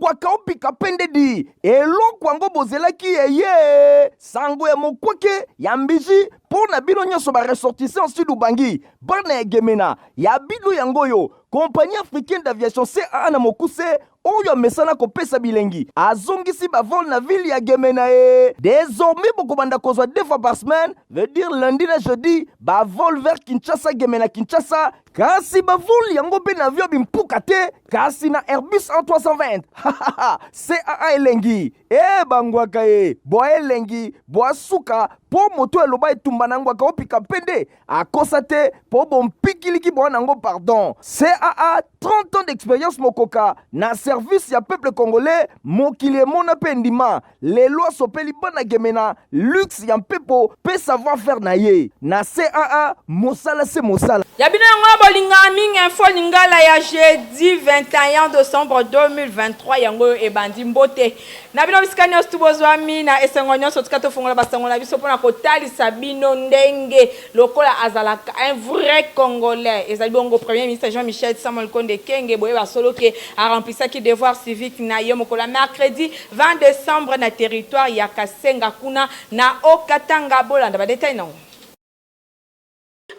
Ngwaka opika pendedi eloko yango bozelaki eye sango ya mokwake ya mbiji mpo na bino nyonso ba ressortissants Sud Ubangi, bana ya Gemena ya bino yango oyo Compagnie africaine d'aviation CAA na mokuse oyo amesana kopesa bilengi azongisi ba vol na ville ya Gemena e désormais bokobanda kozwa deux fois par semaine, veut dire lundi na jeudi, ba vol vers Kinshasa, Gemena, Kinshasa. Kasi ba vol yango mpe na avion bimpuka te, kasi na Airbus A320. CAA elengi e bangwaka ye bwa elengi bwa suka mpo moto eloba etumba na ngwaka opika mpe nde akosa te mpo bompikiliki bwa nango pardon. CAA, 30 ans d'expérience mokoka na service ya peuple congolais, mokili emona mpe ndima lelo asopeli bana Gemena luxe ya mpepo mpe savoir faire na ye na CAA, mosala se mosala. Ya bino yango bolingaka mingi, Info Lingala ya jeudi 21 décembre 2023, yango oyo ebandi. Mbote na bino bisika nyonso tu bozwami na esengo nyonso. Tika tofongola basango na biso mpona kotalisa bino ndenge lokola azalaka un vrai Congolais. Ezali bongo Premier ministre Jean Michel Samuel Konde Kenge. Boyeba solo ke aremplisaki devoir civique na ye mokolo ya mercredi 20 décembre na territoire ya Kasenga, kuna na Okatanga. Bolanda badétails nango.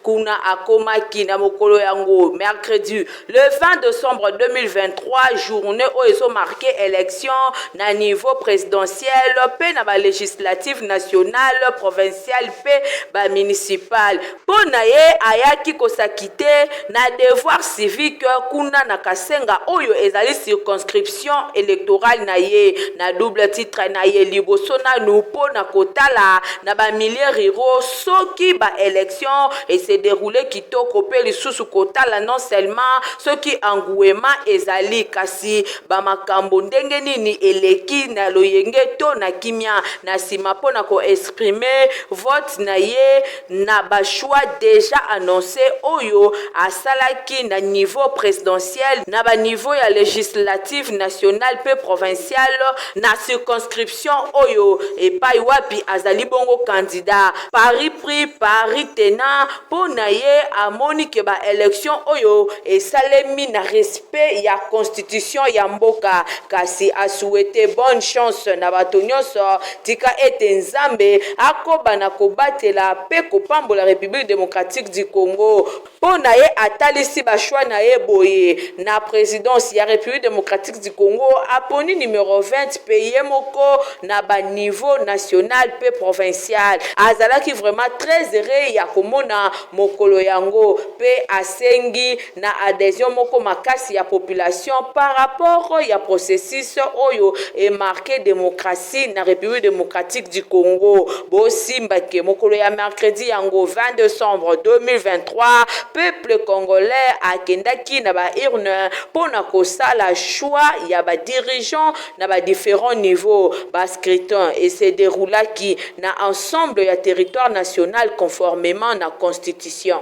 Kuna akomaki na mokolo yango mercredi le 20 décembre 2023, journée oyo ezomarquer élection na niveau présidentiel mpe na balégislative nationale, provinciale mpe bamunicipale. Mpo na ye, ayaki kos'acquitter na devoir civique kuna na Kasenga, oyo ezali circonscription électorale na ye na double titre na ye. Liboso nanu, mpo na kotala na bamilieux ruraux soki baélection ese déroule kitoko, mpe lisusu kotala non seulement soki engouement ezali, kasi bamakambo ndenge nini eleki na loyenge to na kimia. Na nsima, mpo na koexprimer vote na ye na bachoix déjà annoncé oyo asalaki na niveau présidentiel, na baniveau ya législative nationale mpe provinciale na circonscription oyo epai wapi azali bongo candidat. Parti pris, parti tenant, mpo na ye amoni ke baélection oyo esalemi na respect ya constitution ya mboka, kasi asouhaiter bonne chance na bato nyonso. Tika ete Nzambe akoba na kobatela mpe kopambola République démocratique du Congo. Mpo na ye, atalisi bachoix na ye boye: na présidence ya République démocratique du Congo, aponi numéro 20, mpe ye moko na baniveau national mpe provincial. Azalaki vraiment très heureux ya komona mokolo yango mpe asengi na adhésion moko makasi ya population par rapport ya processus oyo emarquer démocratie na République démocratique du Congo. Bosimbake mokolo ya mercredi yango 20 décembre 2023, peuple congolais akendaki na baurne mpo na kosala choix ya badirigeant na badifférents niveaux. Bascrutin ese déroulaki na ensemble ya territoire national conformément na constitution.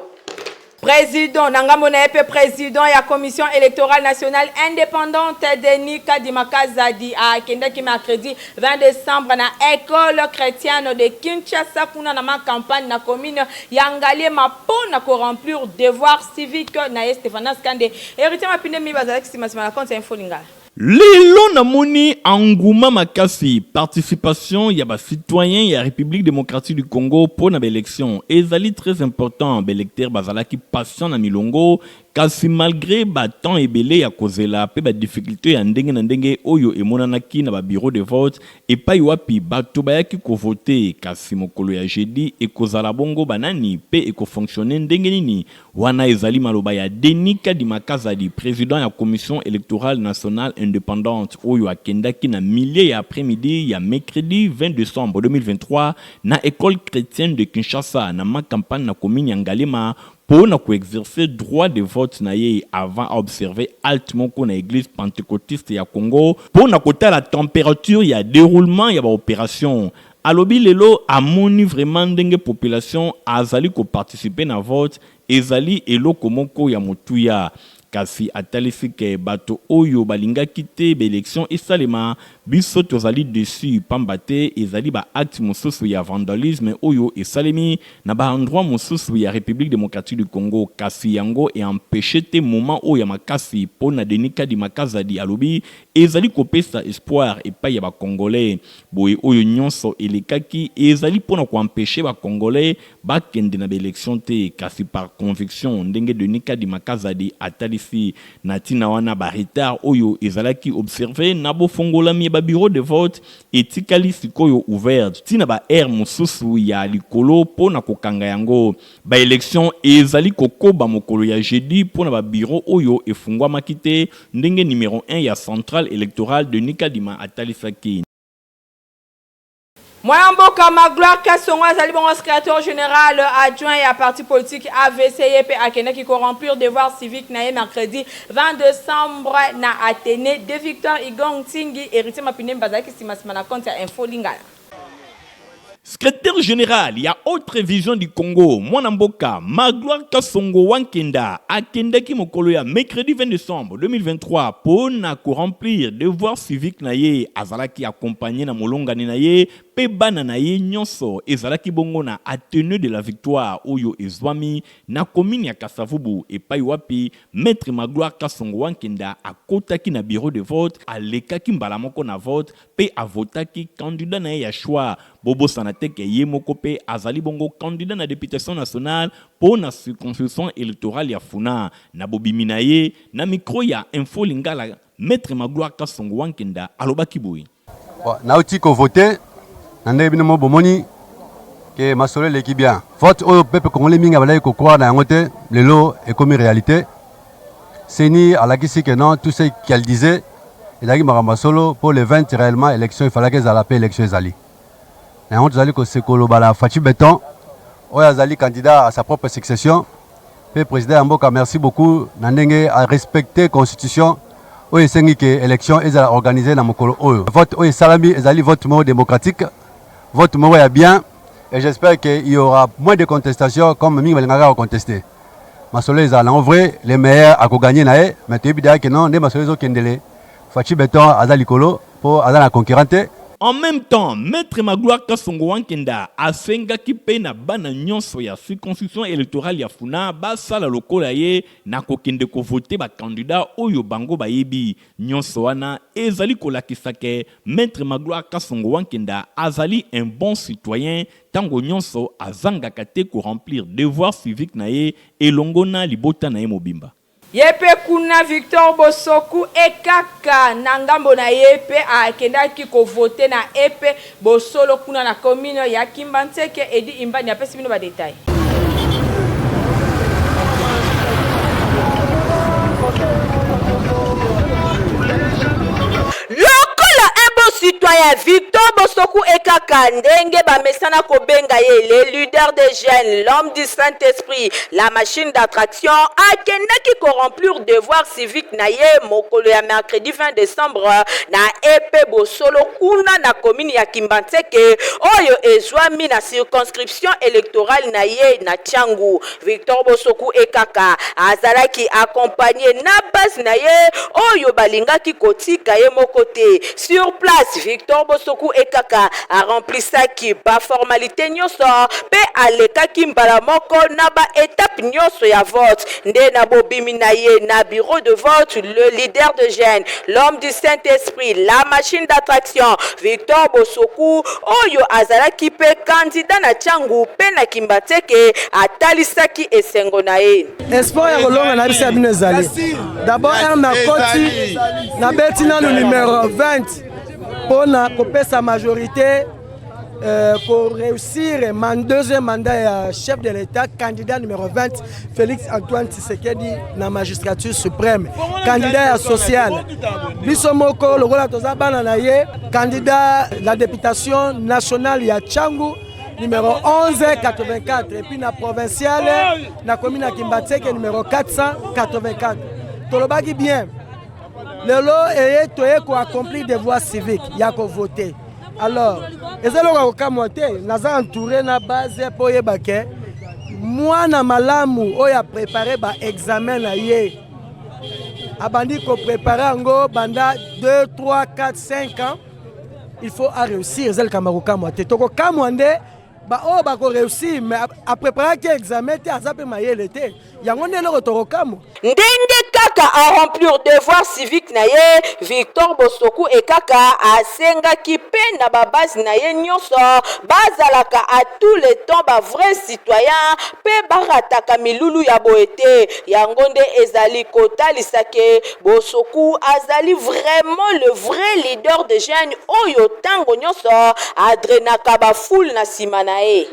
Président na ngambo na ye mpe président ya Commission électorale nationale indépendante, Denis Kadima Kazadi, akendaki mercredi 20 décembre na École chrétienne de Kinshasa, kuna na Ma Campagne, na commune ya Ngaliema, mpo na koremplir devoir civique na ye. Stéphanas Kande, Héritier Mapinde mi bazalaki nsima na compte ya Info Lingala. Lelo namoni engouement makasi, participation ya bacitoyen ya République démocratique du Congo mpo na baélection ezali très important. Baélecteur bazalaki patient na milongo, kasi malgré batemps ebele ya kozela mpe badifficulté ya ndenge na ndenge oyo emonanaki na babureau de vote epai wapi bato bayaki kovote. Kasi mokolo ya jeudi ekozala bongo banani mpe ekofonctionner ndenge nini? Wana ezali maloba ya Denis Kadima Kazadi, président ya Commission électorale nationale indépendante, oyo akendaki na milieu ya après-midi ya mercredi 20 décembre 2023 na École chrétienne de Kinshasa, na Ma Campagne, na commune ya Ngaliema, mpo na koexercer droit de vote na ye, avant aobserver halte moko na Église pentecôtiste ya Congo mpo na kotala température ya déroulement ya baopération. Alobi lelo amoni vraiment ndenge population azali koparticiper na vote, ezali eloko moko ya motuya. Kasi atalisi ke bato oyo balingaki te baélection esalema Biso tozali deçu pamba te ezali ba actes mosusu ya vandalisme oyo esalemi na ba endroits mosusu ya Republique democratique du Congo kasi yango e empecher te moment oyo ya makasi po na Denis Kadima Kazadi alobi ezali kopesa espoir epayi ya ba Congolais. Boye oyo nionso elekaki ezali po na ko empecher ba Congolais bakende na ba elections te kasi par conviction ndenge Denis Kadima Kazadi atalisi. Na tina wana ba retards oyo ezalaki observer na bofongolami ya ba bureaux de vote etikali sikoyo ouvert ti na ba heures mosusu ya likolo mpo na kokanga yango. Ba elections ezali kokoba mokolo ya jeudi mpo na ba bureaux oyo efungwamaki te, ndenge numero un ya centrale electorale Denis Kadima atalisaki. Mwana mboka Magloire Kasongo azali bongo secrétaire général adjoint ya parti politique AVC. Ye mpe akendaki ko remplir devoir civique na ye mercredi 20 décembre na Athénée de Victor Igong Ntingi, Héritier Mapindembe bazalaki nsima nsima na compte ya Info Lingala. Secrétaire général ya Autre Vision du Congo, mwana mboka Magloire Kasongo Wankenda akendaki mokolo ya mercredi 20 décembre 2023 mpo na ko remplir devoir civique na ye. Azalaki accompagné na molongani na ye mpe bana na ye nyonso. Ezalaki bongo na Athénée de la Victoire oyo ezwami na commune ya Kasavubu epai wapi Maître Magloire Kasongo Wankenda akotaki na bureau de vote, alekaki mbala moko na vote mpe avotaki candidat na ye ya choix. Bobosana te ke ye moko mpe azali bongo candidat na deputation nationale mpo na circonscription electorale ya Funa. Na bobimi na ye na micro ya Info Lingala, Maitre Magloire Kasongo Wankenda alobaki boye. Bon, nauti ko voter na ndenge bino moko bomoni ke masolo eleki bien. Vote oyo peuple congolais mingi abandaki ko croire na yango te, lelo ekomi realite. Ceni alakisi que non, tout ce qu'elle disait ezalaki makambo ya solo po le 20 réellement élection ifalaki ezala pe élection ezali. Na yango tozali koloba na Fatshi Beton oyo azali candidat à sa propre succession pe président ya mboka, merci beaucoup na ndenge a respecter constitution oyo esengi ke élection ezala organisée na mokolo oyo. Vote oyo esalami ezali vote moko démocratique, vote moko ya bien et j'espère que il y aura moins de contestation comme mingi balingaka ko contester. Masolo ezala nango vrai, le meilleur ako gagner na ye, mais toyebi deja ke non, nde masolo ezokendele Fatshi Beton aza likolo po aza na concurrent te. En meme temps, Maitre Magloire Kasongo Wankenda asengaki mpe na bana nyonso ya circonscription electorale ya Funa basala lokola ye na kokende ko voter ba candidats oyo bango bayebi. Nyonso wana ezali kolakisa ke Maitre Magloire Kasongo Wankenda azali un bon citoyen, tango nyonso azangaka te ko remplir devoir civique na ye elongo na libota na ye mobimba. Ye mpe kuna Victor Bosoku Ekaka na ngambo na ye mpe akendaki ko voter na Epe Bosolo kuna na commune ya Kimbanseke. Eddy Imbani apesi bino ba details. Lokola un bon citoyen, Victor Bosoku Ekaka, ndenge bamesana kobenga ye le leader des jeunes, l'homme du Saint-Esprit, la machine d'attraction, akendaki ko remplir devoir civique na ye mokolo ya mercredi 20 decembre na Epe Bosolo kuna na commune ya Kimbanseke oyo ezwami na circonscription electorale na ye na Tshangu. Victor Bosoku Ekaka azalaki accompagner na base na ye oyo balingaki kotika ye moko te. Sur place, Victor Bosoku Ekaka a remplissaki ba formalites nionso mpe alekaki mbala moko na ba etapes nionso ya vote. Nde na bobimi na ye na bureau de vote, le leader de jeunes, l'homme du Saint-Esprit, la machine d'attraction, Victor Bosoku, oyo azalaki mpe candidat na Tshangu mpe na Kimbanseke, atalisaki esengo na ye. Espoir ya kolonga na bisa bino ezali d'abord heure nakoti nabeti nanu numero 20 mpo na kopesa majorité pour réussir mon deuxième mandat ya chef de l'État, candidat numéro 20, Félix Antoine Tshisekedi na magistrature suprême, candidat ya social. Biso moko lokola toza bana na ye, candidat la députation nationale ya Tshangu numéro 1184 et puis na provinciale na commune ya Kimbanseke numéro 484. Tolobaki bien lelo eye toye ko accomplir devoir civique ya ko voter. Alors eza eloko ya kokamwa te, naza entouré na base mpo oyeba ke mwana malamu oyo aprepare ba examen na ye abandi koprepare yango banda 2 3 4 5 ans. Il faut a réussir, eza likambo ya kokamwa te. Tokokamwa nde baoyo bakoréussir mais apreparaki examen te, aza mpe mayele te. Yango nde eloko tokokamwa. Ndenge kaka aremplir devoir civique na ye, Victor Bosoku Ekaka asengaki mpe na babase na ye nyonso bazalaka à tous les temps ba vrai citoyen mpe barataka milulu ya boye te. Yango nde ezali kotalisa ke Bosoku azali vraiment le vrai leader de jeunes oyo ntango nyonso adrainaka bafoule na nsima na ye.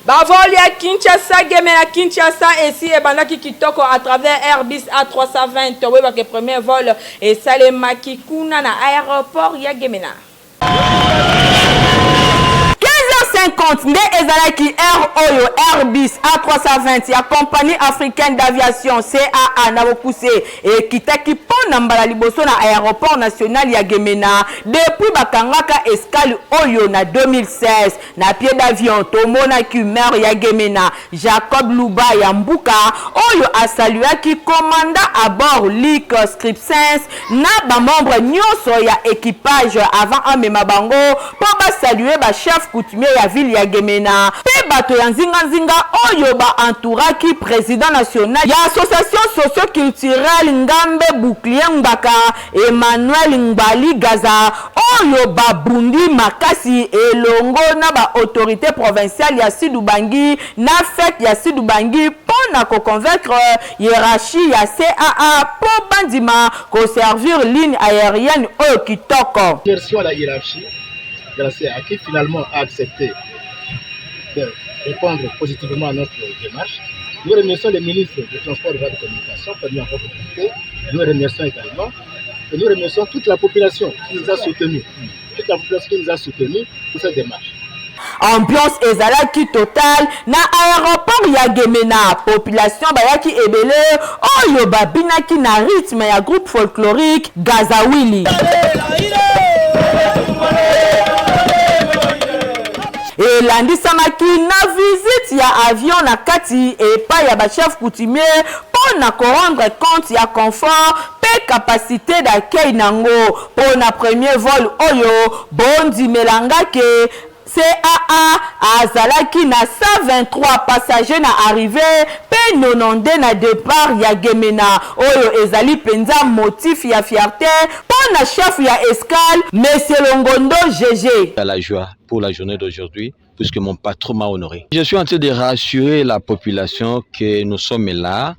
Bavol ya Kinshasa Gemena Kinshasa esi ebandaki kitoko à travers Airbus A320. Oyebaka premier vol esalemaki kuna na aéroport ya Gemena. 15h50 nde ezalaki air oyo Airbus A320 ya Compagnie africaine d'aviation CAA na bokuse ekitaki mpo na mbala liboso na aéroport national ya Gemena depuis bakangaka escale oyo na 2016. Na pied d'avion tomonaki maire ya Gemena Jacob Luba ya Mbuka oyo asaluaki commandant à bord Luc Scripsens na bamembre nyonso ya équipage avant amema bango mpo basalue bachef coutumier ya ville ya Gemena mpe bato ya nzinganzinga oyo baentouraki président national ya association socioculturelle Ngambe Bouclier Ngbaka, Emmanuel Ngbali Gaza, oyo babundi makasi elongo na baautorité provinciale ya Sud-Ubangi na fête ya Sud-Ubangi mpo na koconvaincre hiérarchie ya CAA mpo bandima koservir ligne aérienne oyo kitoko. Remercions la hiérarchie de la CAA qui finalement a accepté de répondre positivement à notre démarche. Nous remercions le ministre des Transports et de la Communication pour nous avoir contacté. Nous remercions également. Et nous remercions toute la population qui nous a soutenus. Toute la population qui nous a soutenus pour cette démarche. Ambiance ezalaki total na aéroport ya Gemena. Population bayaki ebele oyo babinaki na rythme ya groupe folklorique Gazawili. Elandisamaki na visite ya avion na kati epai ya bachef coutumier mpo na korendre compte ya confort mpe capacité d'accueil nango mpo na premier vol oyo. Bondimelanga ke CAA azalaki na 123 passagers na arrivée mpe 92 na départ ya Gemena, oyo ezali mpenza motif ya fierté mpo na chef ya escale, Monsieur Longondo GG. À la joie pour la journée d'aujourd'hui, puisque mon patron m'a honoré. Je suis en train de rassurer la population que nous sommes là.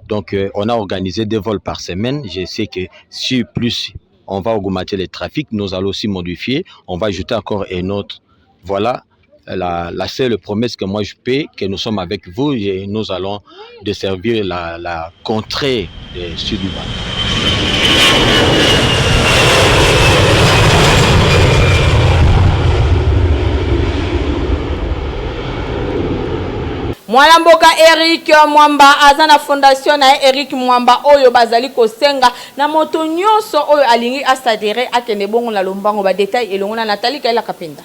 Donc, on a organisé des vols par semaine. Je sais que si plus on va augmenter le trafic, nous allons aussi modifier. On va ajouter encore un autre. Voilà la seule promesse que moi je peux, que nous sommes avec vous et nous allons desservir la contrée de Sud-Ubangi. Mwana mboka Eric Mwamba aza na fondation na ye Eric Mwamba oyo bazali kosenga na moto nyonso oyo alingi aadhérer akende bongo na lombango. Badetail elongo na Nathalie Kaela Kapenda.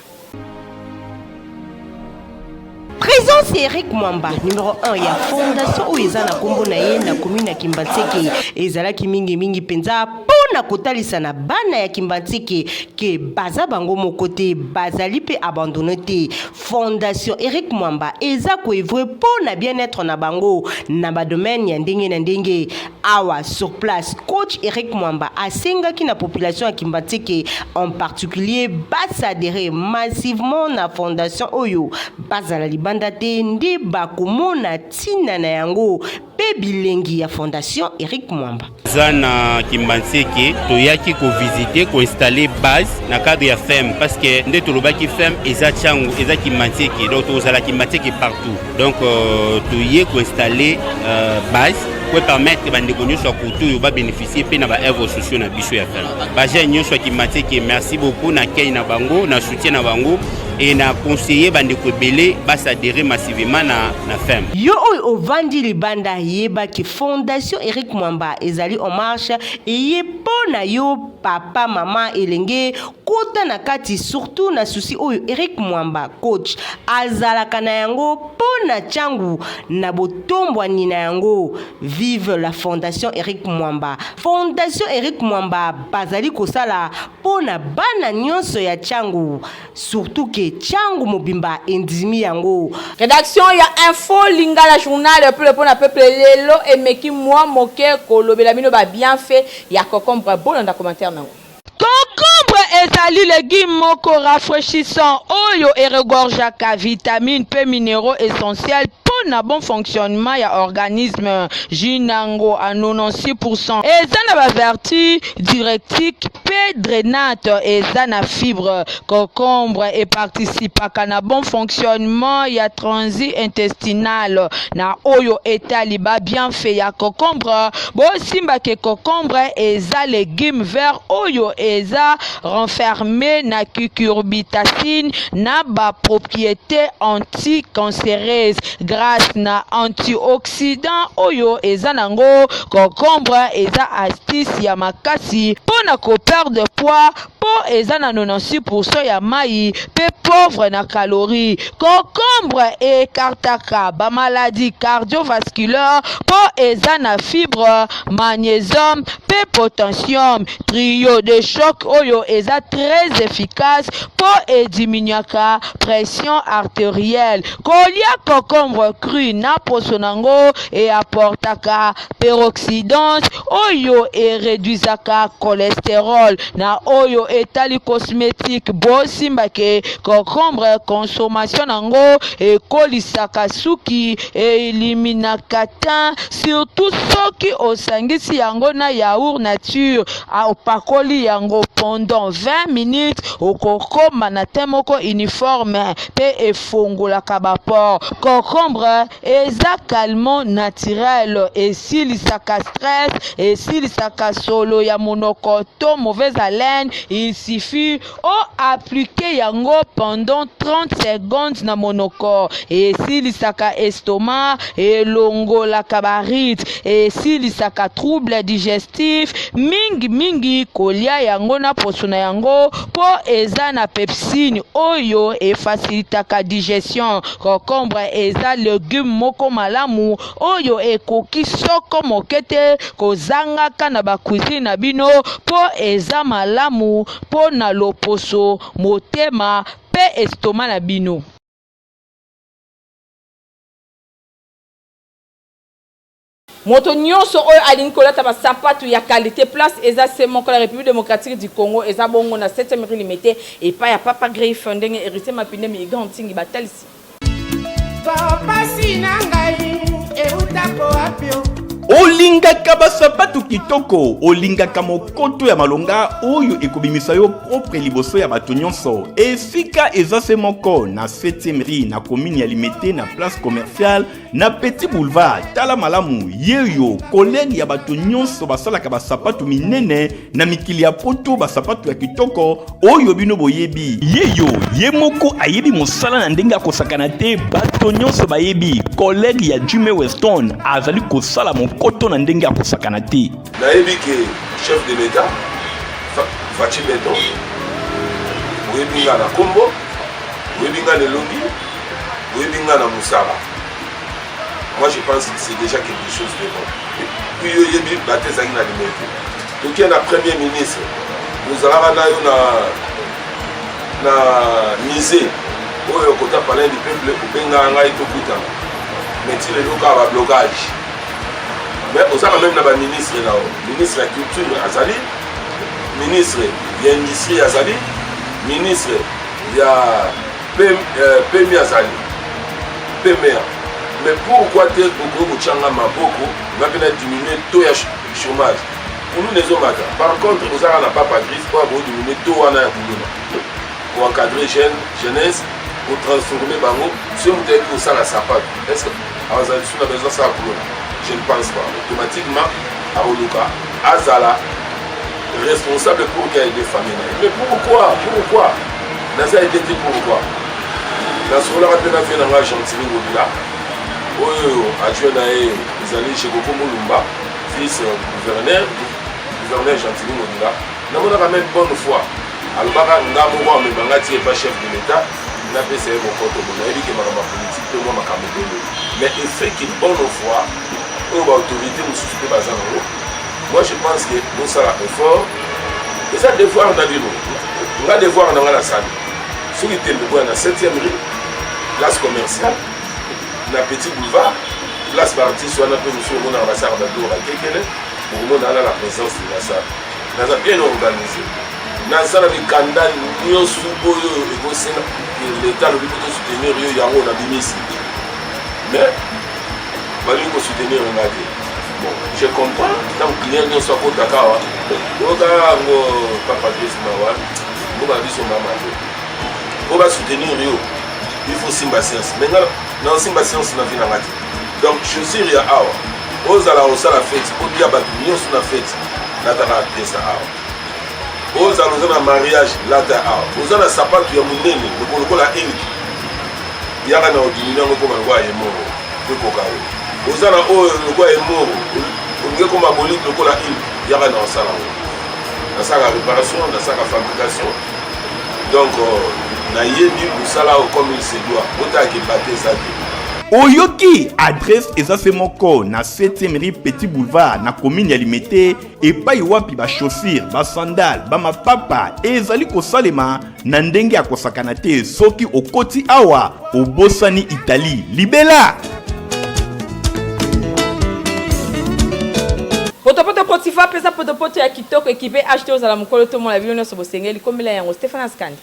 Présence Eric Mwamba, numéro 1 ya fondation oyo eza na nkombo na ye na commune ya Kimbanseke, ezalaki mingimingi mpenza mpo na kotalisa na bana ya Kimbanseke ke baza bango moko te, bazali mpe abandonné te. Fondation Eric Mwamba eza koœuvrer mpo na bien-être na bango na badomaine ya ndenge na ndenge. Awa sur place, coach Eric Mwamba asengaki na population ya Kimbanseke en particulier baadhérer massivement na fondation oyo, bazala libanda te, nde bakomona ntina na yango mpe bilengi ya fondation Eric Mwamba. Eza na Kimbanseke, toyaki kovisiter, koinstaller base na cadre ya FEM, parce que nde tolobaki FEM eza Tshangu, eza Kimbanseke, donc tozala Kimbanseke partout. Donc toye koinstaller base po permettre bandeko nyonso ya kote oyo babénéficie mpe na baœuvre sociaux na biso ya FEM. Bajeune nyonso ya Kimbanseke, merci beaucoup na accueil na bango, na soutien na bango, et na conseiller bandeko ebele baadhérer massivement na FEM. Yo oyo ovandi libanda, yebaki fondation Eric Mwamba ezali en marche, eye mpo na yo, papa, mama, elenge. Kota na kati surtout na souci oyo Eric Mwamba coach azalaka na yango mpo na Tshangu na botombwani na yango. Vive la fondation Eric Mwamba. Fondation Eric Mwamba bazali kosala mpo na bana nyonso ya Tshangu surtout que Tshangu mobimba endimi yango. Redaction ya Info Lingala Journal peuple mpo na peuple lelo emeki mwa moke kolobela bino ba bienfaits ya cocombre. Bolanda commentaire nango. Concombre ezali legume moko rafraichissant oyo e regorgeaka vitamines mpe mineraux essentiels mpo na bon fonctionnement ya organisme. Jus nango à 96% eza na ba vertus diuretique mpe drainante, eza na fibre. Concombre e participaka na bon fonctionnement ya transit intestinal. Na oyo etali ba bienfaits ya concombre, bosimba ke concombre eza legume vert oyo eza renferme na cucurbitacine na ba proprietes anticancereuses grace na antioxydant oyo eza nango. Concombre eza astuce ya makasi mpo na ko perdre poids mpo eza na 96 pourcent ya mayi mpe pauvre na calories. Concombre e ecartaka ba maladies cardiovasculaires mpo eza na fibre, magnésium mpe potassium. Trio de choc oyo eza très efficace mpo e diminuaka pression arterielle. Kolia concombre cru na poso nango e apportaka peroxidase oyo e reduisaka cholesterol. Na oyo etali cosmetique, bosimba ke concombre consommation nango ekolisaka suki, e eliminaka teint surtout soki osangisi yango na yaourt nature, opakoli yango pendant 20 minutes, okokoma na teint moko uniforme pe efongolaka ba pores. Concombre Eza calmant naturel, esilisaka stress, esilisaka solo ya monoko to mauvaise haleine, il suffit o appliquer yango pendant 30 secondes na monoko, esilisaka estomac, elongolaka ba rides, esilisaka trouble digestif, mingi mingi kolia yango na poso na yango po eza na pepsine oyo e facilitaka digestion. Concombre eza legume moko malamu oyo ekoki soko moke te kozangaka na ba cuisine na bino mpo eza malamu mpo na loposo, motema mpe estomac na bino. Moto nionso oyo alingi kolata ba sapatu ya qualite place eza se moko la Republique democratique du Congo eza bongo na septième rue Limete epai ya Papa Griffe ndenge Heritier Mapinde Migan Ntingi batalisi. Pasi na ngai eutako wapi o? Olingaka ba sapatu kitoko, olingaka mokoto ya malonga oyo ekobimisa yo propre liboso ya bato nyonso. Esika eza se moko na 7e rue na commune ya Limete na place commerciale Na Petit Boulevard, tala malamu yeyo collègue ya bato nyonso basalaka basapatu minene na mikili ya poto, basapatu ya kitoko oyo bino boyebi. Yeyo ye moko ayebi mosala na ndenge ya kosakana te, bato nyonso bayebi collègue ya Jimmy Weston azali kosala mokoto na ndenge ya kosakana te. Nayebi ke chef de l'Etat Fatshi Beton, oyebi nga na kombo, oyebi nga na elongi, oyebi nga na mosala. Moi je pense que c'est déjà quelque chose de bon. Puis yo oyebi bato ezalaki na limete. Tokie na premier ministre, tozalaka na yo na na musée oyo kota palais du peuple, obengaka ngai tokutana, mais ti lelo kaka ba blocage. Mais oza quand même na ba ministre na yo, ministre ya culture azali, ministre ya industrie azali, ministre ya PMI azali, PMA. Mais pourquoi te okoki kotya nga maboko nga mpe na diminuer taux ya chômage? Kuluna ezomata. Par contre ozalaka na papa Griffe oyo akoki diminuer taux wana ya kuluna, koencadre jeune jeunesse, kotransforme bango. Soki moto ayebi kosala sapato, est ce que azala lisusu na besoin asala kuluna? Je ne pense pas. Automatiquement akoluka azala responsable pour qu'il aide famille na ye. Mais pourquoi, pourquoi naza aide te? Pourquoi? Nasololaka mpe na vie na ngai Gentiny Ngobila, oyo adjoint na ye ezali Jekoko Mulumba, vice gouverneur, gouverneur Gentiny Ngobila. Namonaka même bonne foi. Alobaka nga moko amema nga ti epa chef de l'Etat napesa ye mokoto bo nayebi ke makambo ya politique mpe mwa makambo ebele mais effet ki bonne foi oyo ba autorité mosusu mpe baza nango. Moi je pense que bosala effort, eza devoir na bino. Nga devoir na nga nasali soki tembe boya na 7e rue, place commerciale na petit boulevard, place ba artiste wana mpe mosusu omonaka basalaka babiloko bakekele, bokomona wana la présence de la salle. Naza bien organisé, naza na mikanda nyonso oyo ekosenga leta alobi mpo tosoutenir yo, yango nabimisi, mais balingi kosoutenir nga te. Bon, je comprends. Ntango client nyonso akotaka awa, oyoka yango papa Patrice mawa mboka na biso mama te mpo basoutenir yo il faut simba science, mais nga naosimba science na vie na nga te. Donc chaussure ya awa ozala osala feti otia bato nyonso na feti, lataka pièce awa. Ozala oza na mariage, lata awa. Oza na sapatu ya monene lokola eliki, yaka na odimini yango ekoma lokola ye moko po ekoka yo. Oza na oyo lokola ye moko olingi ekoma bolite lokola ile, yaka na osala yango. Nasalaka réparation, nasalaka fabrication, donc nayebi mosala oyo comme il se doit. Botalaka ebate eza te. Oyoki adresse eza se moko na 7e rue Petit Boulevard na commune ya Limete, epai wapi ba chaussures, ba sandales, ba mapapa ezali kosalema na ndenge ya kosakana te. Soki okoti awa, obosani Italie libela. Potopoto Protiva mpeza potopoto ya kitoko ekipe HT ozala mokolo tomona bino nyonso bosengeli komela yango. Stéphane Askandi.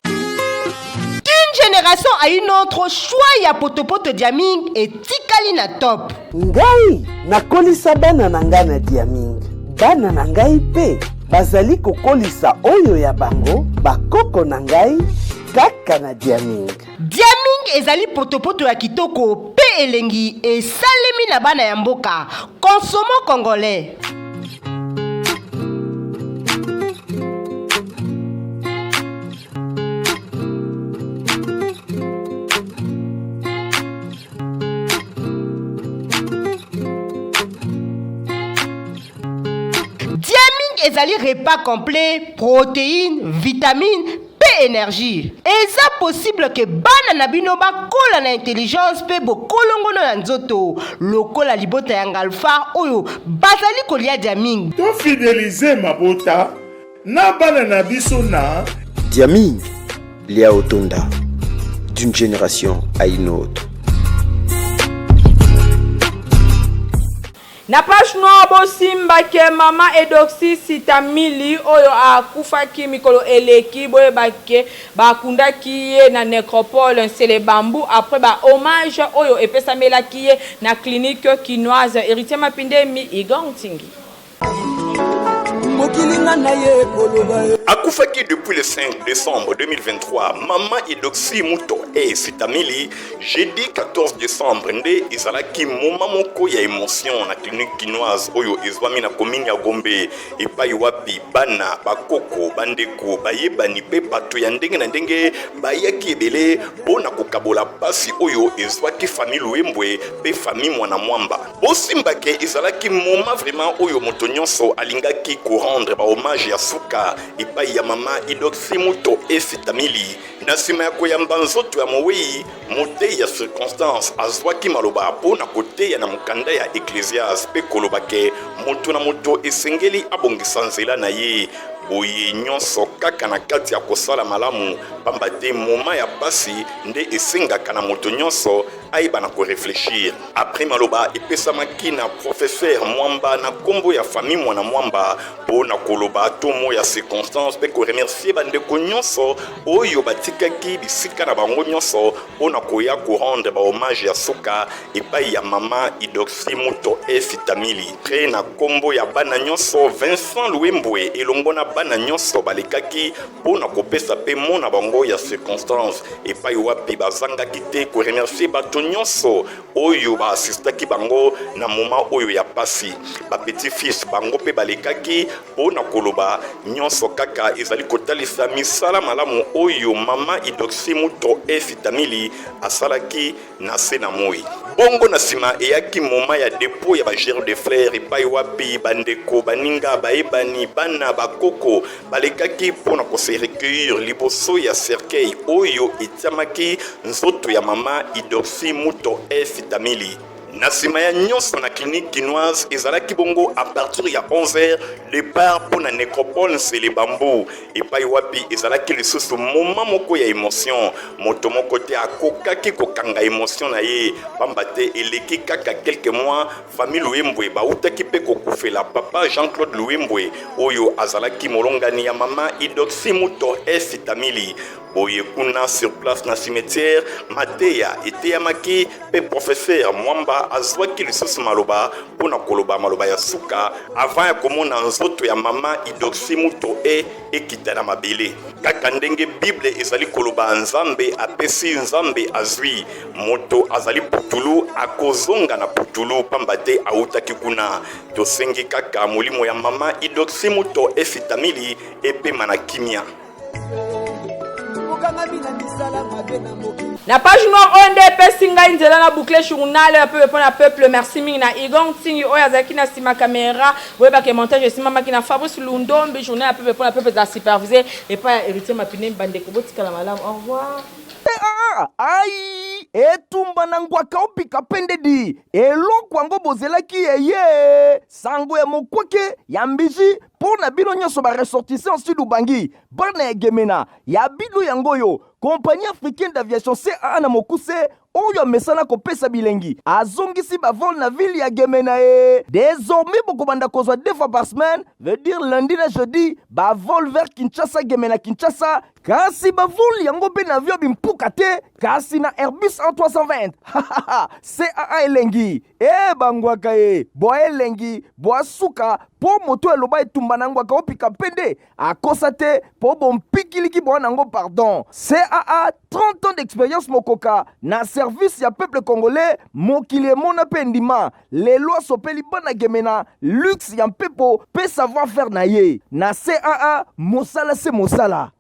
D'une génération à une autre, choix ya potopoto Diaming etikali na top. Ngai nakolisa bana na ngai na Diaming, bana na ngai mpe bazali kokolisa oyo ya bango bakoko na ngai kaka na Diaming. Diaming ezali potopoto ya kitoko mpe elengi, esalemi na bana ya mboka. Consommons congolais. Diaming ezali repas complet, protéines, vitamines mpe énergie. Eza possible ke bana na bino bakola na intelligence mpe bokolongono ya nzoto lokola libota ya Ngalfar oyo bazali kolia Diaming. Tofidelize mabota na bana na biso na Diaming, lia otonda d'une génération à une autre. Na page noire, bosimba ke mama Edoxie Sitamili oyo akufaki mikolo eleki, boyeba ke bakundaki ye na necropole Nsele Bambu après ba hommage oyo epesamelaki ye na clinique kinoise. Heritier Mapindemi, Igor Ntingi. Mokili nga na ye koloba ye. Akufaki depuis le 5 décembre 2023, mama Edoxie Muto e Sitamili, jeudi 14 décembre nde ezalaki moma moko ya émotion na clinique kinoise oyo ezwami na commune ya Gombe, epai wapi bana, bakoko, bandeko, bayebani mpe bato ya ndenge na ndenge bayaki ebele mpo na kokabola pasi oyo ezwaki famille Luembwe mpe famille Mwana Mwamba. Bosimba ke ezalaki moment vraiment oyo moto nyonso alingaki ko rendre ba hommage ya suka epai ya mama Idoxi Muto Esitamili. Na nsima ya koyamba nzoto ya mowei, moteyi ya circonstance azwaki maloba mpo na koteya na mokanda ya Ecclesiaste mpe koloba ke moto na moto esengeli abongisa nzela na ye boye nyonso kaka na kati ya kosala malamu, pamba te moment ya pasi nde esengaka na moto nyonso ayeba na ko reflechir. Après maloba epesamaki na professeur Mwamba na kombo ya famille Mwana Mwamba mpo na koloba tomo ya circonstance mpe ko remercier bandeko nyonso oyo batikaki bisika na bango nyonso mpo na koya ko rendre ba hommage ya suka epai ya mama Idoxie Muto Esitamili. Mpe na kombo ya bana nyonso, Vincent Luembwe elongo na bana nyonso balekaki mpo na kopesa mpe mot na bango ya circonstance, epai wapi bazangaki te ko remercier bato. bato nyonso oyo ba assistaki bango na moment oyo ya pasi. Ba petit fils bango mpe balekaki mpo na koloba nyonso kaka ezali kotalisa misala malamu oyo mama Idoxi Muto e Fitamili asalaki na se na moi. Bongo na nsima eyaki moment ya depot ya ba gerbe de fleurs epai wapi bandeko, baninga, bayebani, bana, bakoko balekaki mpo na ko se recueillir liboso ya cercueil oyo etiamaki nzoto ya mama Idoxi Muto e Fitamili. Na nsima ya nyonso na clinique kinoise ezalaki bongo à partir ya 11h départ mpo na necropole Nsele Bambu epai wapi ezalaki lisusu moment moko ya emotion. Moto moko te akokaki kokanga emotion na ye pamba te eleki kaka quelques mois famille Luembwe bautaki mpe kokufela papa Jean-Claude Luembwe oyo azalaki molongani ya mama Idoxi Muto S Tamili. Boye kuna sur place na cimetière, mateya eteyamaki mpe professeur Mwamba azwaki lisusu maloba mpo na koloba maloba ya suka avant ya komona nzoto ya mama Idoxi Muto e ekita na mabele. Kaka ndenge Bible ezali koloba, Nzambe apesi, Nzambe azwi. Moto azali putulu akozonga na putulu pamba te awutaki kuna. Tosengi kaka molimo ya mama Idoxi Muto e Fitamili epema na kimia. Na page noire oyo nde epesi ngai nzela na boucle journal ya peuple mpo na peuple. Merci mingi na Igor Ntingi oyo azalaki na nsima camera. Boyebaka montage esimbamaki na Fabrice Lundombi. Journal ya peuple mpo na peuple ezala supervisé epai ya Héritier Mapine. Bandeko botikala malamu. Au revoir. Ai etumba na ngwaka opika pende di eloko yango bozelaki eye sango ya mokwake ya mbiji mpo na bino nyonso ba ressortissants sud ubangi bana ya gemena ya bino yango oyo compagnie africaine d'aviation caa na mokuse oyo amesana kopesa bilengi azongisi bavol na ville ya gemena e désormais bokobanda kozwa deux fois par semaine veut dire lundi na jeudi bavol vers kinshasa gemena kinshasa kasi bavol yango mpe na avion bimpuka te kasi na airbus A320 caa elengi e bangwaka ye bwa elengi bwa suka mpo moto aloba etumba na ngwaka opika mpende akosa te mpo bompikiliki bwa nango pardon caa 30 ans d'expérience mokoka na service ya peuple congolais mokili emona mpe endima lelo asopeli bana gemena luxe ya mpepo mpe savoir faire na ye na caa mosala se mosala.